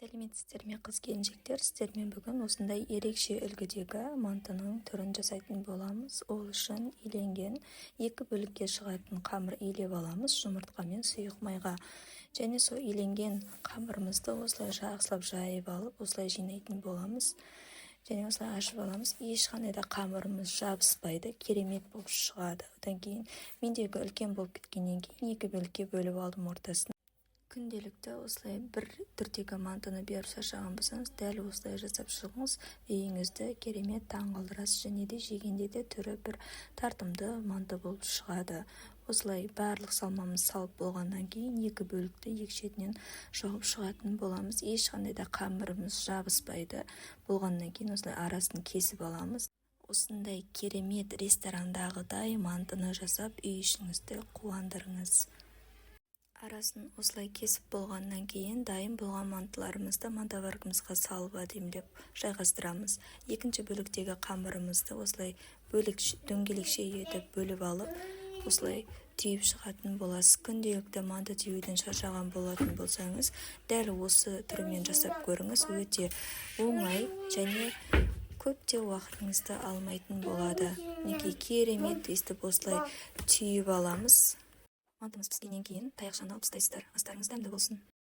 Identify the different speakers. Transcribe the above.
Speaker 1: Сәлеметсіздер ме, қыз-келіншектер! Сіздермен бүгін осындай ерекше үлгідегі мантының түрін жасайтын боламыз. Ол үшін иленген, екі бөлікке шығатын қамыр илеп аламыз жұмыртқа мен сұйық майға. Және сол иленген қамырымызды осылай жақсылап жайып алып, осылай жинайтын боламыз. Және осылай ашып аламыз. Ешқандай да қамырымыз жабыспайды, керемет болып шығады. Одан кейін мендегі үлкен болып кеткеннен кейін екі бөлікке бөліп алдым ортасын. Күнделікті осылай бір түрдегі мантыны беріп шаршаған болсаңыз, дәл осылай жасап шығыңыз. Үйіңізді керемет таңғалдырасыз және де жегенде де түрі бір тартымды манты болып шығады. Осылай барлық салмамызды салып болғаннан кейін екі бөлікті екі шетінен жауып шығатын боламыз. Ешқандай да қамырымыз жабыспайды. Болғаннан кейін осылай арасын кесіп аламыз. Осындай керемет ресторандағыдай мантыны жасап, үй ішіңізді қуандырыңыз. Арасын осылай кесіп болғаннан кейін дайын болған мантыларымызды мантоваркамызға салып, әдемілеп жайғастырамыз. Екінші бөліктегі қамырымызды осылай бөлік, дөңгелекше етіп бөліп алып, осылай түйіп шығатын боласыз. Күнделікті манты түюден шаршаған болатын болсаңыз, дәл осы түрімен жасап көріңіз. Өте оңай және көп те уақытыңызды алмайтын болады. Мінекей, керемет өйстіп осылай түйіп аламыз. Мантымыз піскеннен кейін таяқшаны алып тастайсыздар. Астарыңыз дәмді болсын!